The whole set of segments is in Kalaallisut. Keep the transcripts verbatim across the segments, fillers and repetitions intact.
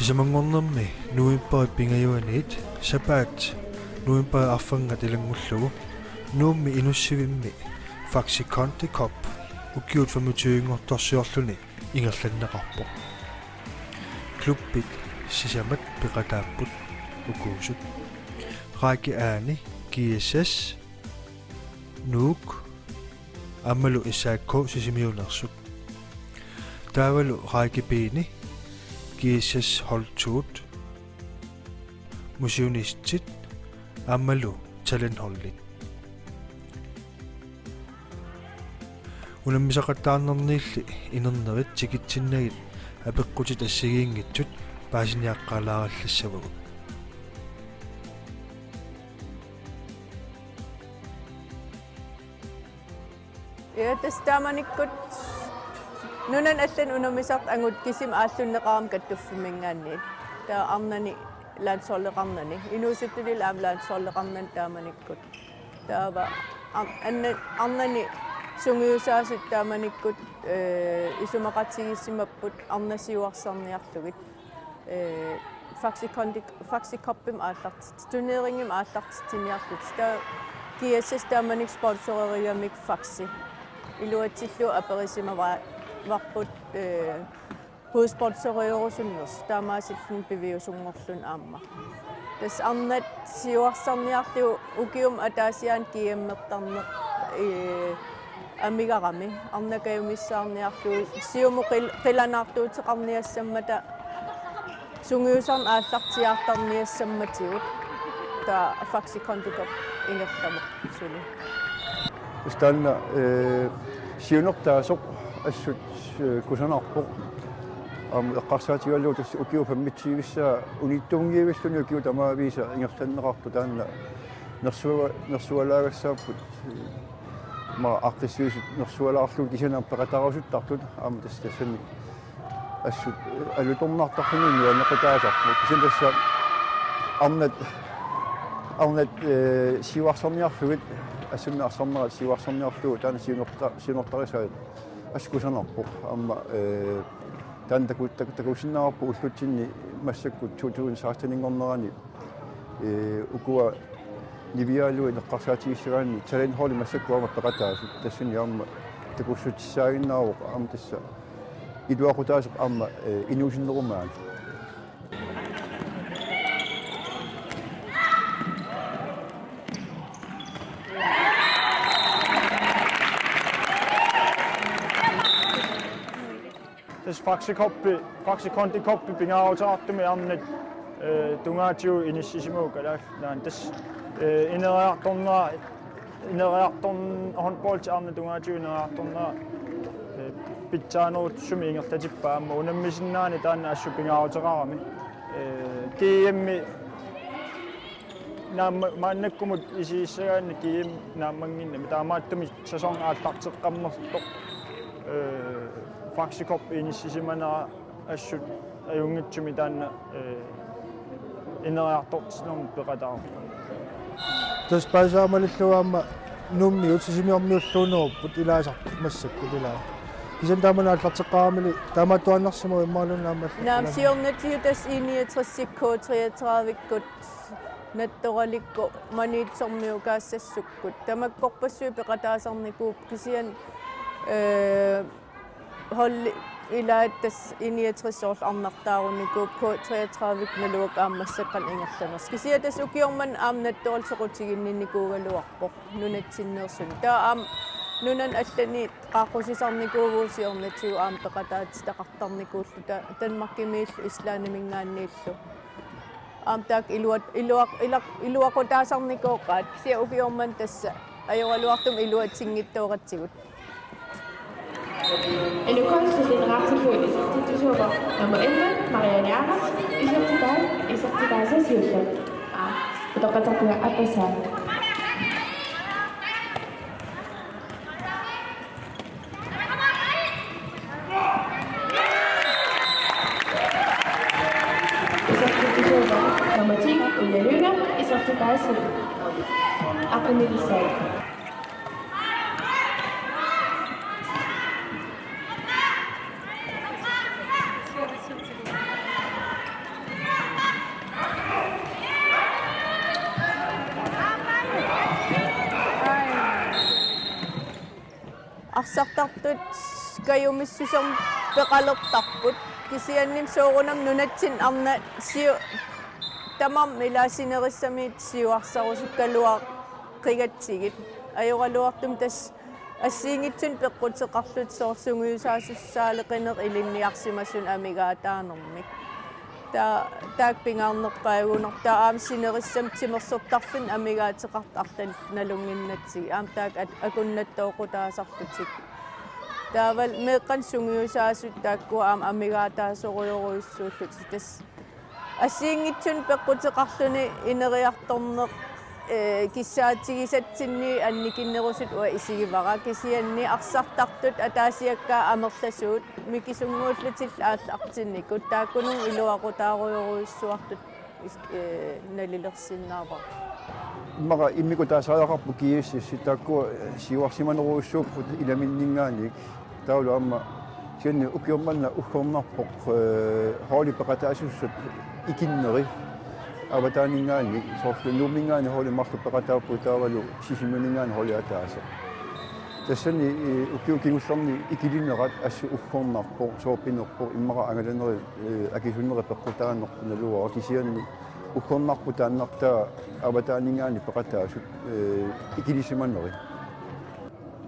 Sisamanngornermi novembarip pingajuanniit sapaat novembarip arfernat ilanngullugu Nuummi Inussivimmi Faxe Kondi Cup ukiut femogtyve-nngortorsiorluni ingerlanneqarpoq. Klubbit sisamat peqataapput ukuusut: Række A-ni G S S, Nuuk aammalu S A K Sisimiuneersut. Taavalu Række B-ni G S S hold to-t, Motionistit aammalu Talentholdit. Unammisaqattaarnerniilli inernerit tikitsinnagit apeqqutit assigiinngitsut paasiniaqqaalaarallassavagut. Ja, tassa taamanikkut nunanut allanut unammisartut angut kisimi aallunneqarami kattuffimminngaanniit. Taava arnani landsholdeqarnani. Inuusuttunili aamma landsholdeqarnani taamanikkut. Taava ar-, anna-, arnani sungiusaasut taamanikkut, eh, isumaqatigiissimapput arnat siuarsarniarlugit. Eh, Faxe Kondi-, Faxe Cupimi aallartit-, turneringimi aallartitsiniarlutik. Taava G S S taamanikkut sponsorerigamikku Faxe. Iluatsillugu aperisimavarput, eh, hovedsponsoriorusunnersut, taamaasilluni piviusunngorluni aamma. Tassa arnat siuarsarniarlugu ukiumut ataasiaannut G M-ertarneq, eh, amigarami, arnat kajumissaarniarlugu siumut qil-, qilanaartuuteqarniassammata sungiusarneq aallartiaartarniassammatigut, taava Faxe Kondi Cup ingerlasoq suli. Tassa taanna, eh, siunertaasoq assut, eh, kusanarpoq. Aamma eqqarsaatigalugu tassa ukiut femogtyve-ssaa unittuunngivilluni ukiut tamaviisa ingerlanneqartoq taanna nersua-, nersualaagassaapput. Aamma aaqqissuisut nersualaarlugit kisianni aamma peqataarusuttartut aamma tassa tassani assut, eh, alutornartarluni nuannequtaasarput. Kisianni tassa arnat, arnat, eh, siuarsarniarlugit, assannik arsarnerat siuarsarniarlugu taanna siunerta-, siunertarisaat assut kusanarpoq. Aamma, eh, taanna taku-, taku-, takusinnaavarput ullutsinni massakkut to tusind seksten-inngornerani, eh, ukua niviarlugit eqqarsaatigissagaanni Talentholdi massakkut aamma peqataasut, tassani aamma takussutissaaginnaavoq aamma tassa iluaqutaasoq aamma, eh, inuusunnerumaarpoq. Tassa Faxe Cup-i, Faxe Kondi Cup-i pingaaruteqartumi arnat, eh, tungaatigut inissisimavugut Kalaallit Nunaanni. Tassa, eh, ineriartornera, ineriartorn-, håndboldi arnat tungaatigut ineriartornera, eh, pitsaanerussumik ingerlatippaa aamma unammisinnaaneq taanna assut pingaaruteqarami. Eh, G M-i naamma-, maannakkumut isigissagaanni G M naammannginnami, taamaattumik sæson aallarteqqammersoq, eh, Faxe Cup inissisimanera assut ajunngitsumik taanna, eh, ineriartortitsinermut peqataarpoq. Tassa paasisaat malillugu aamma Nuummiut Sisimiormiulluunnerupput ilaasartut massakkut ilaa. Kisianni taamani aallarteqqaaramili taamaattuaannarsimavoq imaluunniit aamma allat. Naamik, siornatigut tassa I niogtres-ikkut K treogtredive-kkut Nattoralikku Maniitsormiukaassassikkut. Tamakkorpassuit peqataasarnikuupput kisianni, eh, holdi ilaat tassa I niogtres soorlu arnartaarunikuupput, K treogtredive-kkut naluakka aamma massakkut ingerlanersut. Kisianni tassa ukioq manna aamma Nattoralik soqutiginninnikuugaluarpoq nunatsinneersunik. Taava aamma nunanut allaniit qaaqqusisarnikuuvugut siornatigut aamma peqataatitaqartarnikuulluta Danmarkimiillu Islandiminngaanniillu. Aamma taakku iluat-, iluaq-, ilaq-, iluaqutaassarnikooqaat. Kisianni ukioq manna tassa ajoraluartumik iluatsinngitsooratsigut. L O K-s Stefan Rapsefø isertitsisuuvoq nummer elleve, Marianne Arendt, isertitai, isertitaasa siulleq. Aa, utoqqatserpunga appassaa. Isertitsisuuvoq nummer ti, Ulla Lynggaard, isertitaasa aqqummilissaaq. Arsartartut kajumissusermik peqalertarput. Kisianni soorunami nunatsinni arnat siu-, tamarmik ilaa sinerissamiit siuarsarusukkaluaqqigatsigit. Ajoraluartumik tassa assigiinngitsunik peqquteqarlutik soorlu sungiusaasussaaleqineq ilinniarsimasunut amigaataanermik. Taa-, taakku pingaarnerpaagunarpoq, taava aamma sinerissamik timersortarfinnik amigaateqartut arlaat nalunnginnatsigit. Aamma taakku at-, akunnattooqqutaasarlutik. Taavalu meeqqanik sungiusaasut taakkua aamma amigaataasorujorujussuullutik. Tassa assigiinngitsunik peqquteqarluni ineriartorneq, ee, kissaatigisatsinni annikinnerusut uanga isigivara, kisianni arsartartut ataasiakkaat amerlasuut mikisunnguullutillu aallartinnikut taakkununnga iluaqutaarujorujussuartut is-, ee, nalilersinnaavara. Immaqa immikkut taasariaqarput G S S, taakkua siuarsimanerujussuupput ilaminninngaanniit. Taavalu aamma kisianni ukioq manna uggornarpoq, ee, holdit peqataasussat ikinneri avataaninngaanniit, soorlu Nuumminngaanniit holdit marluk peqataappugut taavalu Sisimiuninngaanniit holdi ataaseq. Tassani, ee, ukiut kingullerni ikilinerat assut uggornarpoq, soorpinerpoq, immaqa angalanerit, ee, akisunerit peqqutaaneq naluara, kisianni uggornarpoq taannartaa avataaninngaanniit peqataasut, ee, ikilisimaneri.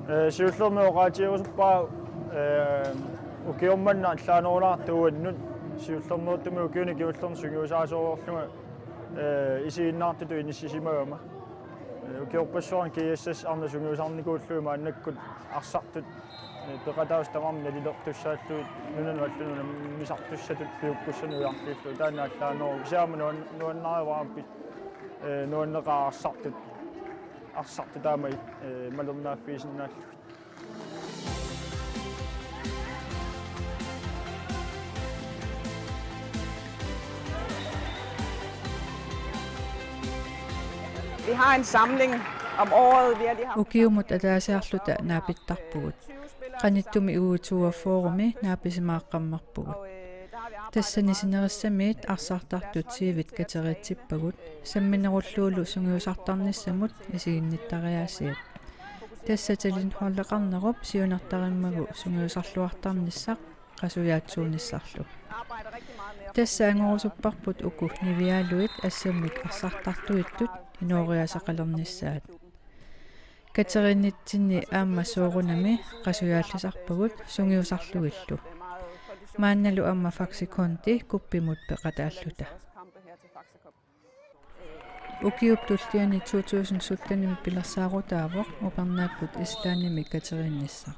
Ee, siullermik oqaatigerusuppara, ee, ukioq manna allaanerulaartuuannut, siullermeertumik ukiuni kingullerni sungiusaasoreerlunga, ee, isiginnaartutut inissisimagama. Ee, ukiorpassuarni G S S arnat sungiusarnikuullugit maannakkut arsartut, ee, peqataasut tamarmik nalilertussaallugit nunanut allanut unammisartussatut piukkussanik ujartuillugit, taanna allaaneruvoq. Kisianni aamma nuan-, nuannarivara aamma, ee, nuanneqaaq arsartut, arsartut taama, ee, malinnaaffigisinnaallugit. Vi har en samling om året. Vi har lige haft Ukiumut ataasiarluta naapittarpugut. Qanittumi U toogfyrremi naapisimaaqqammerpugut. Tassani sinerissamiit arsartartut tyvit kateriitsippagut, samminerullugu sungiusartarnissamut isiginnittariaasiat. Tassa talentholdeqarnerup siunertarimmagu sungiusarluartarnissaq qasujaatsuunissarlu. Tassa angorusupparput uku niviaaluit assammik arsartartuittut inooriaaseqalernissaat. Kateriinnitsinni aamma soorunami qasujaallisarpagut sungiusarlugillu. Maannalu aamma Faxe Kondi kuppimut peqataalluta. Ukiup tulliani to tusind syttenimi pilersaarutaavoq upernaakkut Islandimi kateriinnissaq.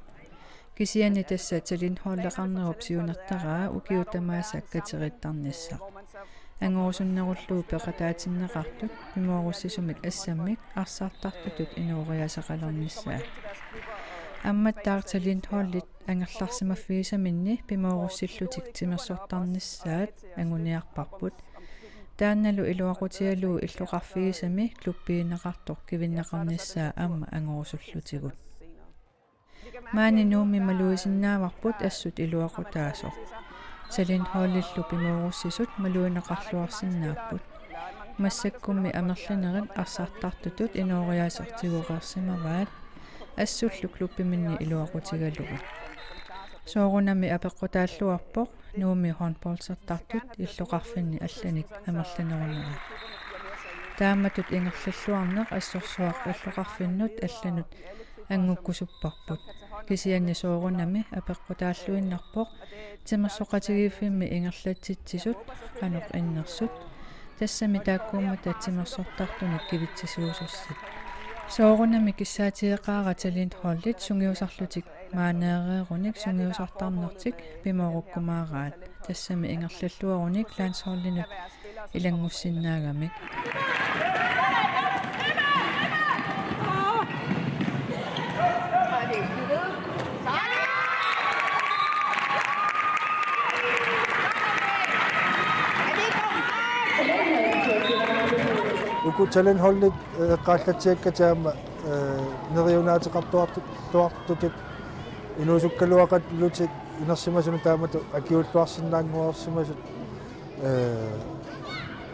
Kisianni tassa talentholdeqarnerup siunertaraa ukiut tamaasa kateriittarnissaq. Angorusunnerullugu peqataatinneqartut pimoorussisumik assammik arsartartutut inooriaaseqalernissaat. Ammattaaq talentholdit angerlarsimaffigisaminni pimoorussillutik timersortarnissaat anguniarparput. Taannalu iluaqutigalugu illoqarfigisami klubbigineqartoq kivinneqarnissaa aamma angorusullutigu. Maani Nuummi malugisinnaavagut assut iluaqutaasoq. Talentholdillu pimoorussisut malugineqarluarsinnaapput. Massakkummi amerlanerit arsartartutut inooriaaseq tigoreersimavaat, assullu klubbiminni iluaqutigalugit. Soorunami apeqqutaalluarpoq Nuummi håndboldertartut illoqarfinni allanik amerlanerunerat. Taamatut ingerlalluarneq assorsuaq illoqarfinnut allanut angukkusupparput. Kisianni soorunami apeqqutaalluinnarpoq timersoqatigiiffimmi ingerlatsitsisut qanoq innersut, tassami taakkuummata timersortartunik kivitsisuusussat. Soorunami kissaatigeqaara talentholdit sungiusarlutik maaneereerunik sungiusartarnertik pimoorukkumaaraat, tassami ingerlalluarunik landsholdinut ilanngussinnaagami. Uku talentholdit, ee, eqqaallatsiakkatit aamma, ee, neriunaateqartuartu-, tuartutut inuusukkaluaqalutik inersimasunut taamatut akiuulluarsinnaanngoreersimasut, ee,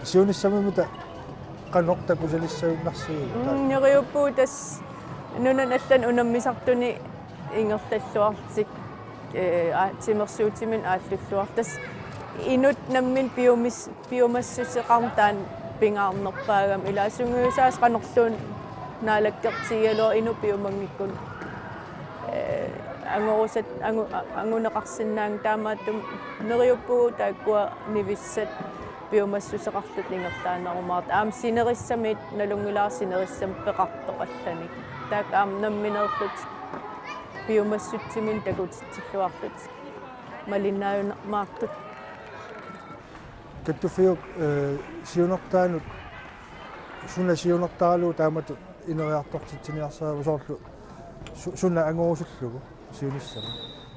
siunissami mita qanoq takusalissagunarsigit? Mm, neriuppugut tassa nunanut allanut unammisartuni Ingerlalluartik, ee, aa, timersuutiminnik aallulluartut. Tassa inuk nammineq piumis-, piumassuseqarneq taanna pingaarnerpaagami. Ilaa sungiusaasoq qanorluunniit naalakkertigigaluarpoq inuk piumanngikkuni. Ee, angorusat-, angu-, a-, anguneqarsinnaanngilaq, taamaattumik neriuppugut taakkua nivissat piumassuseqarlutik ingerlaannarumaartut. Aamma sinerissami nalunngilara, sinerissami peqartoq allanik. Taakku aamma nammineerlutik piumassutsiminnik takutitsilluarlutik malinnaajumaartut. Kattuffiup, ee, siunertaanut, suna siunertaralugu taamatut ineriartortitsiniarsariva, soorlu su-, suna angorusullugu siunissami?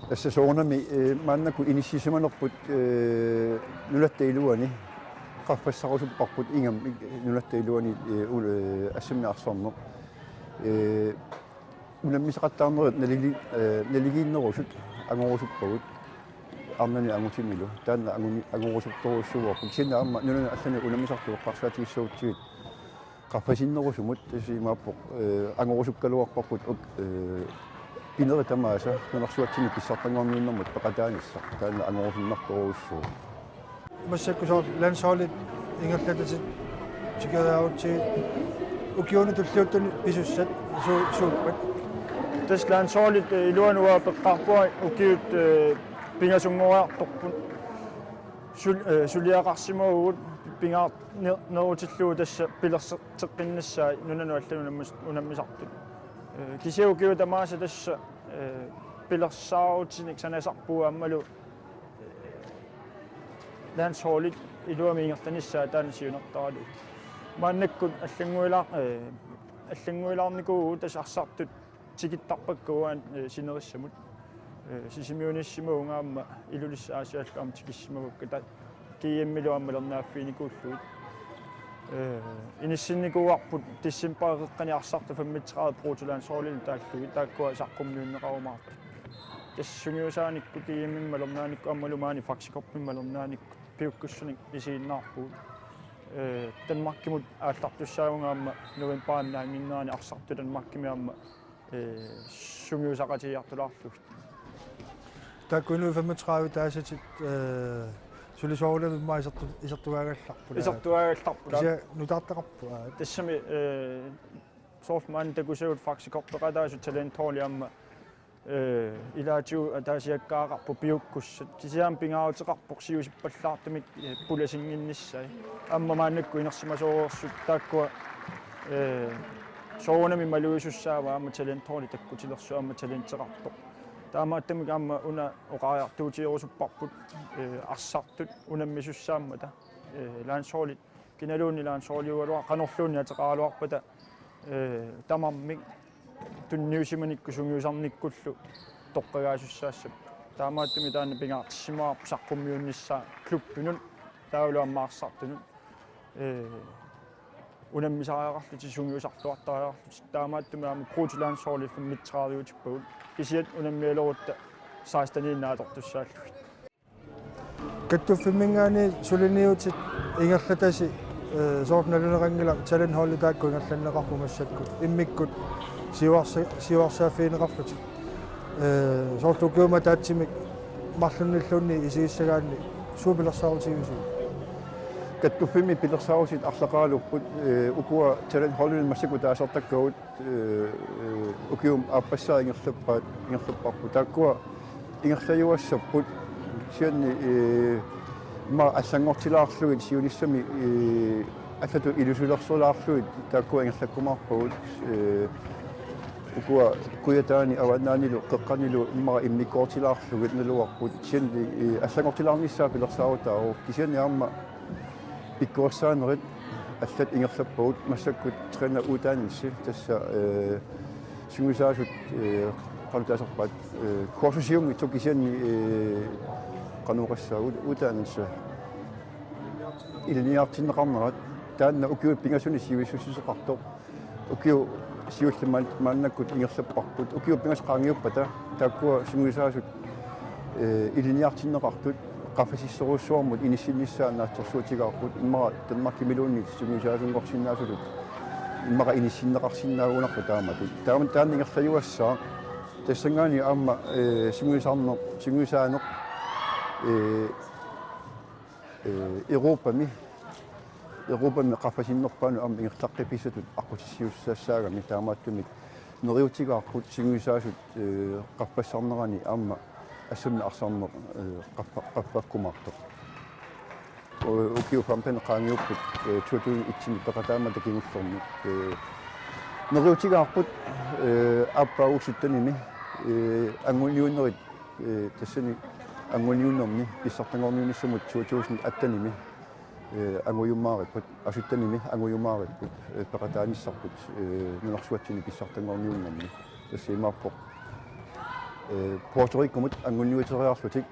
Tassa soorunami, ee, maannakkut inissisimanerput, ee, nunatta iluani qaffassarusupparput ingammik nunatta iluani, ee, ul-, ee, assammik arsarneq. Ee, unammisaqattaarnerit nalili-, ee, naligiinnerusut angorusuppagut arnani angutinilu. Taanna anguni-, angorusuttorujussuuarput. Kisianni aamma nunanut allanut unammisartut eqqarsaatigissagutsigit qaffasinnerusumut, tassa imaappoq, ee, angorusukkaluarparput, ee, pinerit tamaasa nunarsuatsinni pissartanngorniunnermut peqataanissaq, taanna angorusunnartorujussuuvoq. Massakkut soorlu landsholdit ingerlatatit tikeriarutsigit ukiuni tulliuttuni pisussat su-, suuppat? Tassa landsholdit, ee, iluani uanga peqqaarpunga ukiut, ee, pingasunngoriartorput. Sul-, ee, suliaqarsimavugut pingaar-, ner-, nerutillugu tassa pilerseqqinnissai nunanut allanut unammis-, unammisartut. Ee, kisianni ukiut tamaasa tassa, ee, pilersaarutinik sanasarpugut aammalu, ee, landsholdit iluamik ingerlanissaat taanna siunertaralugu. Maannakkut allannguilaar-, ee, allannguilaarnikuuvugut tassa arsartut tikittarpakka uani, ee, sinerissamut. Ee, Sisimiunissimavunga aamma Ilulissat Aasiallu aamma tikissimavakka, taava G M-ilu aamma malinnaaffiginikuullugit. Ee, inissinnikuuarput decembarip qeqqani arsartut femogtredive bruttolandsholdinut taallugit, taakkua saqqummiunneqarumaartut. Tassa sungiusaanikkut G M-imik malinnaanikkut aammalu maani Faxe Cupimik malinnaanikkut piukkussunik isiginnaarpugut. Ee, Danmarkimut aallartussaavunga aamma novembarip naannginnerani arsartut Danmarkimi aamma, ee, sungiusaqatigiartulaarlugit. Taakku inuit femogtredive taasatit, ee, suli soorunami immaqa isertu-, isertugaagallarput. Isertugaagallarput. Kisianni nutartaqarput, aa. Tassami, ee, soorlu maani takusavut Faxe Cup peqataasut talentholdit aamma, ee, ilaatigut ataasiakkaaqarput piukkussat. Kisianni pingaaruteqarpoq siusippallaartumik, ee, pulasinnginnissai. Aamma maannakkut inersimasooreersut taakkua, ee, soorunami malugisussaavaat aamma talentholdit takkutilersut aamma talenteqartoq. Taamaattumik aamma una oqariartuutigerusupparput, ee, arsartut unammisussaammata, ee, landsholdit kinaluunniit landsholdiugaluar-, qanorluunniit ateqaraluarpata, ee, tamarmik tunniusimanikkut sungiusarnikkullu toqqagaasussaassappat. Taamaattumik taanna pingaartissimavarput saqqummiunnissaa klubbinut taavalu aamma arsartunut, ee, unammisariaqarlutik sungiusartuartariaqarlutik. Taamaattumik aamma bruttolandsholdit femogtredive-tippagut. Kisianni unammigalerutta seksteninik naatsortussaallugit. Kattuffimminngaanniit suliniutit ingerlatasi, ee, soorlu naluneqanngilaq talentholdit taakku ingerlanneqarput massakkut. Immikkut siuarsa-, siuarsaaffigineqarlutik. Ee, soorlu ukiumut ataatsimik marlunnilluunniit isigissagaanni suut pilersaarutigivisiuk? Kattuffimmi pilersaarutit arlaqaraluarput, ee, ukua talentholdit massakkut taasartakkagut, ee, ee, ukiup aappassaa ingerlappaat, ingerlapparput. Taakkua ingerlajuassapput, kisianni, ee, immaqa allanngortilaarlugit siunissami, ee, allatut ilusilersorlaarlugit taakkua ingerlakkumaarpagut, ee, ukua kujataani avannaanilu qeqqanilu immaqa immikkoortilaarlugit naluarput, kisianni, ee, allanngortilaarnissaa pilersaarutaavoq, kisianni aamma pikkorissaanerit allat ingerlappagut, massakkut træneruddannelse, tassa, ee, sungiusaasut, ee, qanoq taasarpaat, ee, kursusiunngitsoq, kisianni, ee, qanoq oqassaagut, uddannelse ilinniartinneqarnerat, taanna ukiut pingasuni sivisussuseqartoq. Ukiut siulliit maan-, maannakkut ingerlapparput. Ukiut pingasut qaangiuppata taakkua sungiusaasut, ee, ilinniartinneqartut qaffasissorujussuarmut inissinnissaat naatsorsuutigaarput, immaqa Danmarkimiluunniit sungiusaasunngorsinnaasutut immaqa inissinneqarsinnaagunarput taamatut. Taama taanna ingerlajuassaaq. Tassanngaanniit aamma, eh, sungiusarneq, sungiusaaneq, eh, eh, Europami, Europami qaffasinnerpaanut aamma ingerlaqqipissatut aqqutissiuussaassaagami, taamaattumik neriuutigaarput sungiusaasut, eh, qaffassarnerani aamma assammik arsarneq, eh, qaffa-, qaffakkumaartoq. U-, ukiut femten qaangiupput, eh, to tusind et-imi peqataammata kingullermi. Eh, neriuutigaarput, eh, aappaagu syttenimi, eh, anguniunnerit, eh, tassani anguniunnerni pissartanngorniunnissamut to tusind atten-imi, eh, angujumaaripput, aa, syttenimi angujumaaripput, eh, peqataanissarput, eh, nunarsuatsinni pissartanngorniunnerni. Tassa imaappoq, eh, Puerto Ricomut anguniuteriarlutik,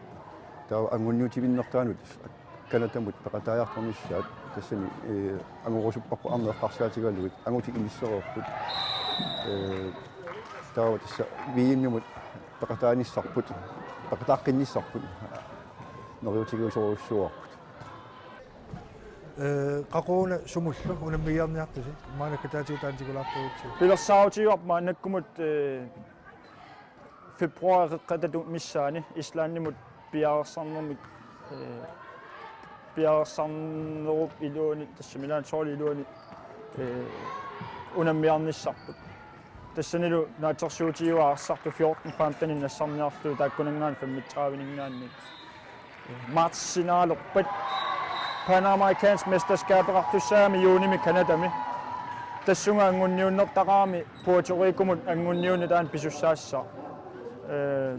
taava anguniutivinnertaanut Canadamut peqataajartornissaat, tassani, eh, angorusupparput arnat eqqarsaatigalugit, angutit inissereerput. Eh, taava tassa V M-imut peqataanissarput, peqataaqqinnissarput, neriuutigisorujussuuarput. Eh, qaqugu-una sumullu unammigiarniartusi, maannakkut ataatigut taanna tikulaartugutsigu? Pilersaarutigaarput maannakkumut, eh, februaarip qeqqata missaani Islandimut piareersarnermik, eh, piareersarnerup iluani, tassami landsholdip iluani, eh, unammiarnissarput. Tassanilu naatsorsuutigaara arsartut fjorten femten-inik nassarniarlugu taakkunanngaanniit femogtredive-ninngaanniit. Martsinalerpat Panamerikansk Mesterskabeqartussaagami juunimi Canadami. Tassunga anguniunnertaqarami Puerto Ricomut anguniunneq taanna pisussaassaaq. Eh,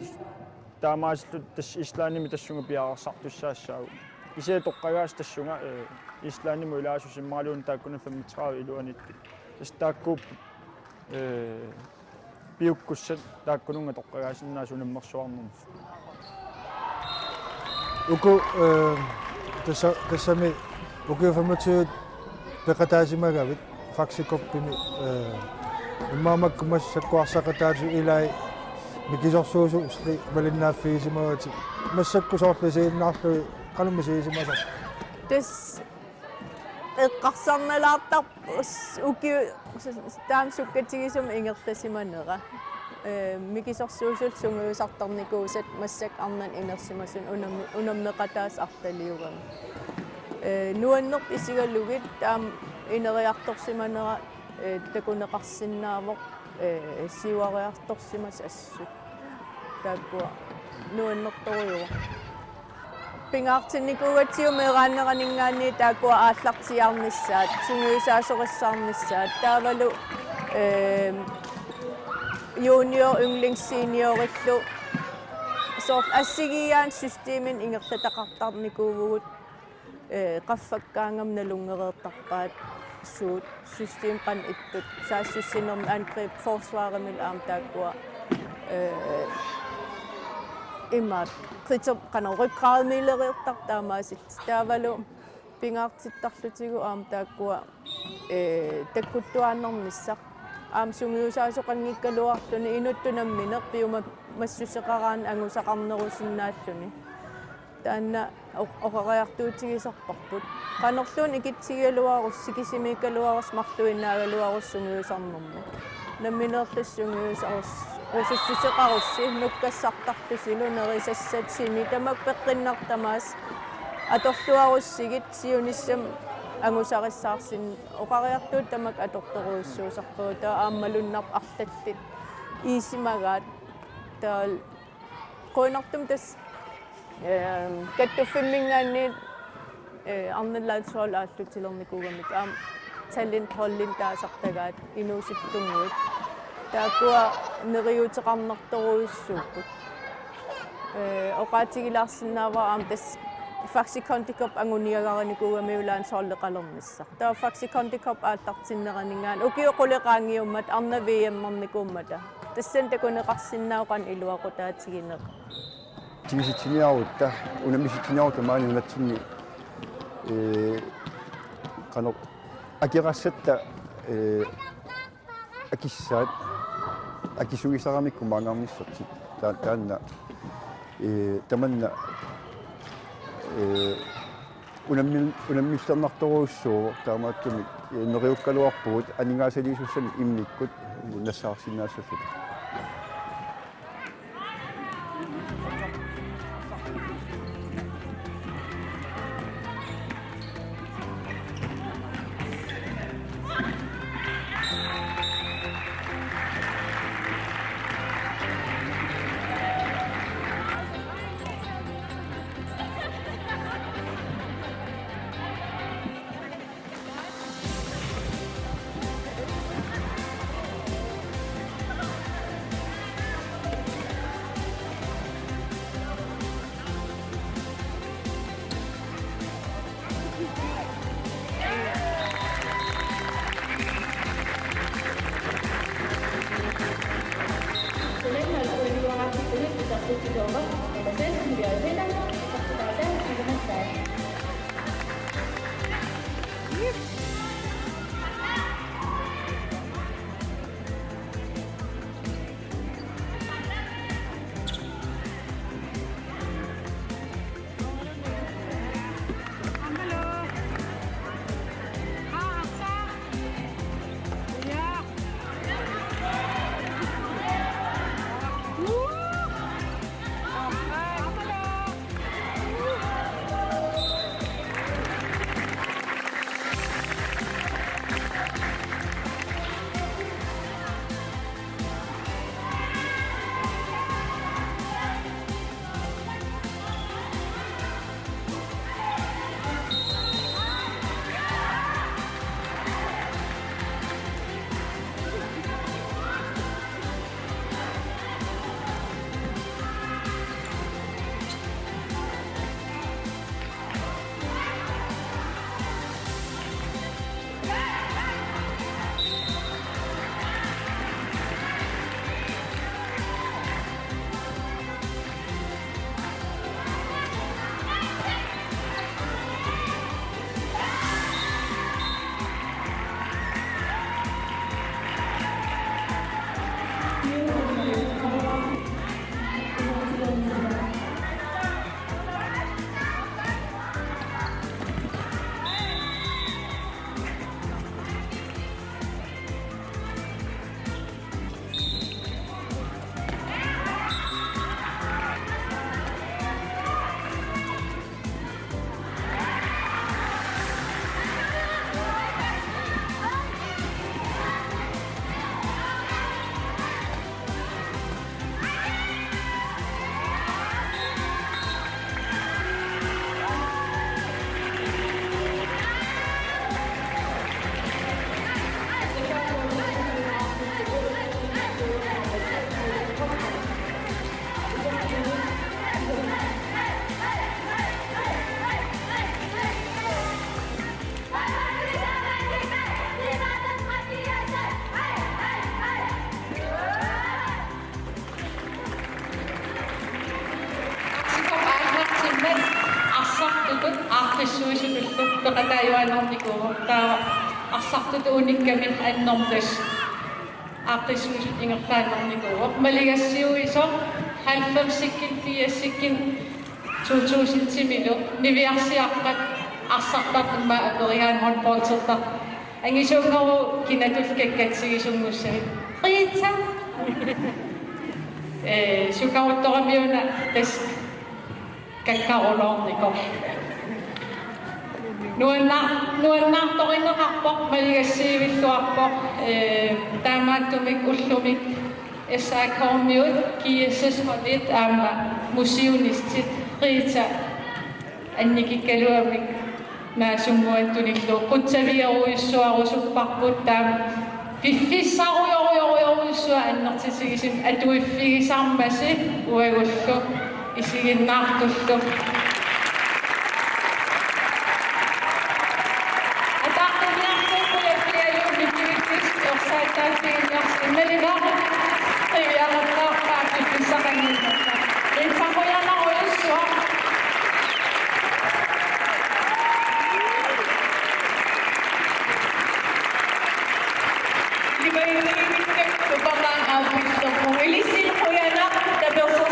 taamaasilluta tassa Islandimi tassunga piareersartussaassaagut. Kisianni toqqagaasut tassunga, eh, Islandimut ilaasusimagaluunniit taakkunani femogtredive iluaniittut. Tassa taakkuupput, eh, piukkussat taakkununnga toqqagaasinnaasut unammersuarnermi. Uku, eh, tassa-, tassami ukiut femogtyve peqataasimagavit Faxe Cupimi, eh, immaqa makku massakkut arsaqataasut ilaat mikisorsuususi malinnaaffigisimavatit. Massakkut soorlu isiginnaarlugit qanoq misigisimasorpa? Tassa eqqarsarnalaartarpoq ukiut taama sukkatigisumik ingerlasimanera. Eh, mikisorsuusullu sungiusartarnikuusat massakkut arnanut inersimasut unammi-, unammeqataasut arlaliugamik. Eh, nuannerput isigalugit taama ineriartorsimanera, eh, takuneqarsinnaavoq, eh, siuariartorsimasut assut. Taakkua nuannertorujuuvoq. Pingaartinnikuugatsigu meeraaneraninngaanniit taakkua aallartiaarnissaat, sungiusaasorissaarnissaat, taavalu, eh, junior, yndlings, seniorillu soorlu assigiiaanik systemimik ingerlataqartarnikuuvugut, eh, qaffakkaangama nalunngereertarpaat suut system qanoq ittut, saassussinermi angreb, forsvarimilu aamma taakkua, eh, imaat, qitser qanoq rygrademiilereertartut taamaasillutik. Taavalu pingaartittarlutigu aamma taakkua, eh, takkuttuaannarnissaq. Aamma sungiusaasoqanngikkaluarluni inuttut nammineq piumassuseqaraanni angusaqarnerusinnaalluni. Taanna oq-, oqariartuutigisarparput. Qanorluunniit ikitsigigaluarussi, kisimiikkaluarussi, marluinnaagaluarussi sungiusarnermi. Nammineerlusi sungiusarus-, -rusussuseqarussi, nukkassartarlusilu, nerisassatsini, tamakku peqqinnartut tamaasa atorluarussigit siunissami angusarissaarsinnaaneq, oqariartuutit tamakku atortorujussuusarpagut, taava aamma malunnarpoq arlallit iisimagaat, taava qujanartumik tassa, ehm, kattuffimminngaanniit, eh, arnat landsholdit aallutilernikuugamikku aamma talentholdinik taasartagaat inuusuttunnguit. Taakkua neriuuteqarnartorujussuupput. Eh, oqaatigilaarsinnaavara aamma tassa Faxe Kondi Cup anguniagarinikuugamiuk landsholdeqalernissaq. Taava Faxe Kondi Cup aallartinneraninngaanniit ukiut qulit qaangiummata arnat V M-ernikuummata. Tassani takuneqarsinnaavoq qanoq iluaqutaatigineq. Tigusitsiniarutta, unammisitsiniarutta maani nunatsinni, eh, qanoq akerassatta, eh, akissaat, akisugisaramikku maanngarnissartik. Ta-, taanna, eh, tamanna, eh, unammi-, unammillernartorujussuuvoq, taamaattumik, eh, neriukkaluarpugut aningaasaliisussamik immikkut nassaarsinnaassalluta. Arsaq aallartimmat arsartutut aaqqissuisutullu peqataajuaannarnikuuvoq. Taava arsartutut unikkami annertooq aaqqissuisut ingerlaannarnikuuvoq. Maligassiuisoq halvfemsikkunni, firsikkunni, to tusindimilu niviarsiarpat arsartartut immaqa aperigaanni håndboldertartut. Angisuunngoruit kinatut kakkatsigisunngussapput. Rita! Ee, sukaruttoramiuna tassa kakkaruloornikoq. Nuanna-, nuannaartorineqarpoq, maligassiuilluarpoq, ee, taamaattumik ullumi S A K-miut, G S S-holdit aamma motionistit Rita annikikkaluamik naasunnguaq tunillugu qutsavigerujussuarusupparput, taama piffissarujorujorujorujussuaq annertutigisumik atuiffigisarmasi uagullu isiginnaartullu. Ataatsimiittarput pialuunniit piffissaq orsaattaaffiginngilarsi immalilaarlugu qiviarattaarpaa piffissaqannginnakku. Rita, qujanarujussuaq. Imaannaanngikkaluarpara aappissorpoq. Ilissi qujanaq taperser-